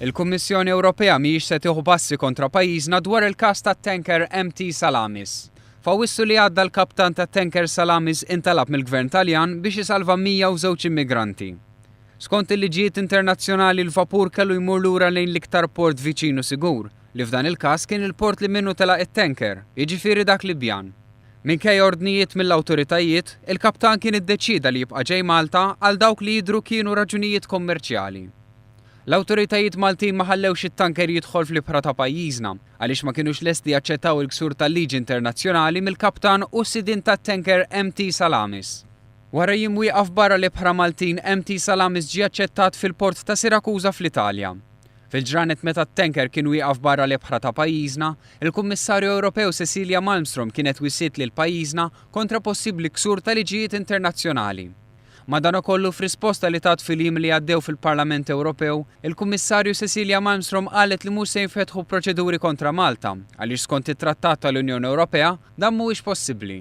Il-Kummissjoni Ewropea mhijiex se tieħu passi kontra pajjiżna dwar il-każ tat-tanker MT Salamis. F'Awwissu li għadda l-kaptan tat-tanker Salamis intalab mill-Gvern Taljan biex isalva 102 immigranti. Skont il-liġijiet internazzjonali l-vapur kellu jmur lura lejn l-iktar port viċin u sigur, li f'dan il-każ kien il-port li minnu telaq it-tanker, jiġifieri dak Libjan. Minkejja ordnijiet mill-awtoritajiet, il-kaptan kien iddeċieda li jibqa' ġej Malta għal dawk li jidhru kienu raġunijiet kommerċjali. L-awtoritajiet Maltin ma ħallewx it-tanker jidħol fl-ibħra ta' pajjiżna għaliex ma kinux lesti jaċċettaw il-ksur tal-liġi internazzjonali mill-kaptan u s-sidien tat-tanker MT Salamis. Wara jiem wieqaf barra l-ibħra Maltin MT Salamis ġie aċċettat fil-port ta' Sirakuża fl-Italja. Fil-ġranet meta t-tanker kien wieqaf barra l-ibħra ta' pajjiżna, il-Kummissarju Ewropew Cecilia Malmstrom kienet wissiet lil pajjiżna kontra possibbli ksur ta' liġijiet internazzjonali. Madanakollu f'risposta li tat fil-jiem li għaddew fil-Parlament Ewropew, il-Kummissarju Cecilia Malmstrom qalet li mhux se jinfetħu proċeduri kontra Malta għaliex skont it-Trattat tal-Unjoni Ewropea dan mhuwiex possibbli.